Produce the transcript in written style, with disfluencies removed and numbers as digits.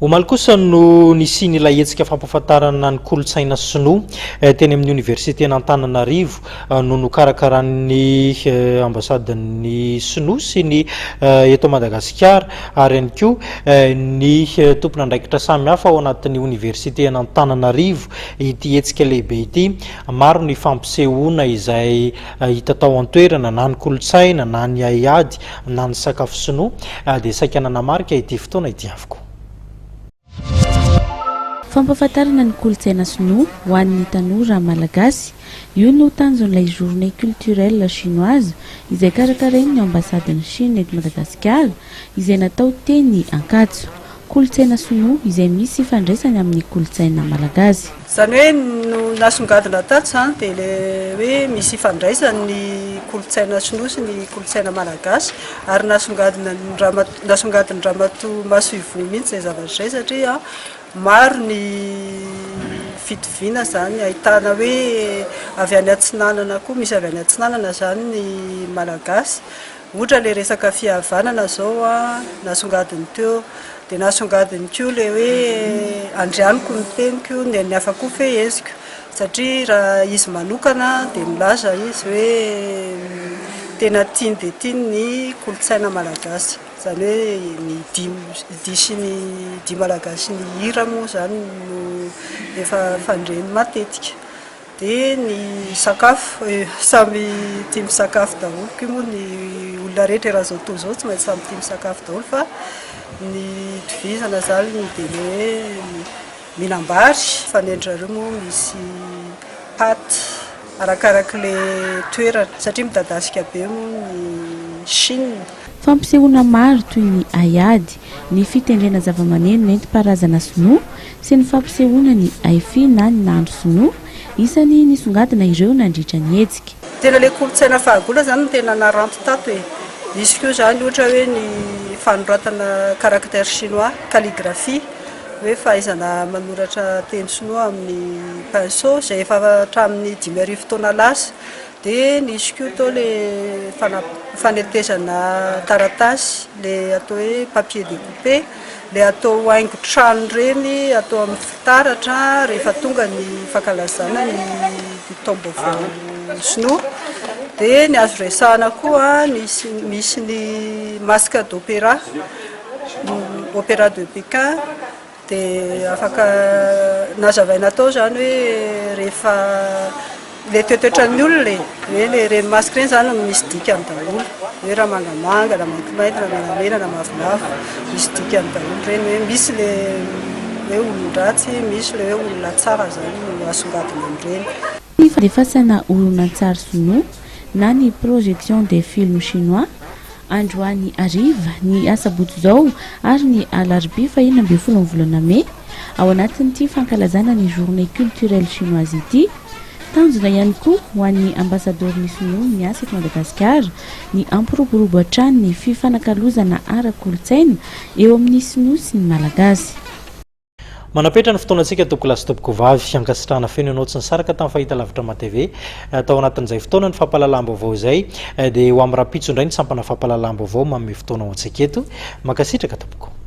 Omaly kosa no nisian'ilay hetsika fampahafantarana ny kolontsaina sinoa teny amin'ny oniversiten'Antananarivo no nokarakaran'ny ambasadin'ny sinoa sy ny eto Madagasikara ary ihany koa ny tompon'andraikitra samihafa ao anatin'ny oniversiten'Antananarivo ity hetsika lehibe ity. Maro ny fampisehoana izay hita tao an-toerana na ny kolontsaina na ny haiady na ny sakafo sinoa dia saika nanamarika ity fotoana ity avokoa. Fampahafantarana ny kolontsaina sinoa ho an'ny tanora malagasy, io no tanjon'ilay Journée culturelle chinoise izay karakarain'ny ambasadin'i Chine eto Madagasikara izay natao teny Ankatso. Kolontsaina sinoa izay misy ifandraisany amin'ny kolontsaina malagasy. Izany hoe no nasongadina tato izany dia ilay hoe misy ifandraisany ny kolontsaina sinoa sy ny kolontsaina malagasy ary nasongadina nasongadin-dRamatoa Masoivoho mihitsy izay zavatra izay satria maro ny fitoviana izany ahitana hoe avy any atsinanana koa misy avy any atsinanana izany ny malagasy Ohatra ilay resaka fihavanana izao nasongadiny teo, dia nasongadiny koa ilay hoe andrianiko ny teniko, ny an'ny hafa koa feheziko, satria raha izy manokana dia nilaza izy hoe tena tiany dia tiany ny kolontsaina malagasy, izany hoe ny dihy dihy sy ny dihy malagasy sy ny hira moa izany no efa fandreny matetika. Dia ny sakafo, samy tia misakafo daholo koa moa ny olona rehetra eran'izao tontolo izao, tsy maintsy samy tia misakafo daholo fa ny itovizana izany dia ilay hoe mihinam-bary fa ny an-dry zareo moa misy paty arakarak'ilay toerana satria midadasika be moa ny Chine. Fampisehoana maro toy ny haiady, ny fitendrena zavamaneno nentim-paharazana sinoa sy ny fampisehoana ny haify na ny nahandro sinoa, isany nisongadina ireo nandritra ny hetsika. Tena ilay kolontsaina fahagola izany no tena naranty tato e! Nisy koa izany ohatra hoe ny fanoratana caractère chinois, calligraphie, hoe fahaizana manoratra teny sinoa amin'ny pinceau izay efa hatramin'ny 5000 taona lasa. Dia nisy koa tao le fanetezana taratasy, le atao hoe papier découpé, le atao haingo trano ireny, atao amin'ny fitaratra rehefa tonga ny fankalazana ny taom-baovao sinoa. Dia ny azo resahana koa nisy misy ny masque d'opéra, opéra de Pékin. Dia afaka nazavaina tao izany hoe rehefa ilay toetoetran'ny olona e, hoe ilay ireny masque ireny izany no misy dikany daholo, hoe raha mangamanga na maintimainty na menamena na mavomavo, misy dikany daholo ireny hoe misy ilay hoe olon-dratsy, misy ilay hoe olona tsara izany no asongadina amin'ireny. Ny fandefasana horonantsary sinoa na ny projection des films chinois Androany hariva, ny asabotsy izao ary ny alarobia faha 16 ny volana mey, ao anatin'ity fankalazana ny Journée culturelle chinoise ity. Tanjona ihany koa ho an'ny ambasadaoron'ny Sinoa miasa eto Madagasikara ny hampiroborobo hatrany ny fifanakalozana ara-kolontsaina eo amin'ny Sinoa sy ny Malagasy. Manapetra ny fotoanantsika tompokolahy sy tompokovavy. Ankasitrahana feno ianao tsy nisaraka tamin'ny fahitalavitra MATV tao anatin'izay fotoana ny fampahalalam-baovao izay dia ho amin'ny rahampitso indray ny sampana fampahalalam-baovao manome fotoana ho antsika eto. Mankasitraka tompoko.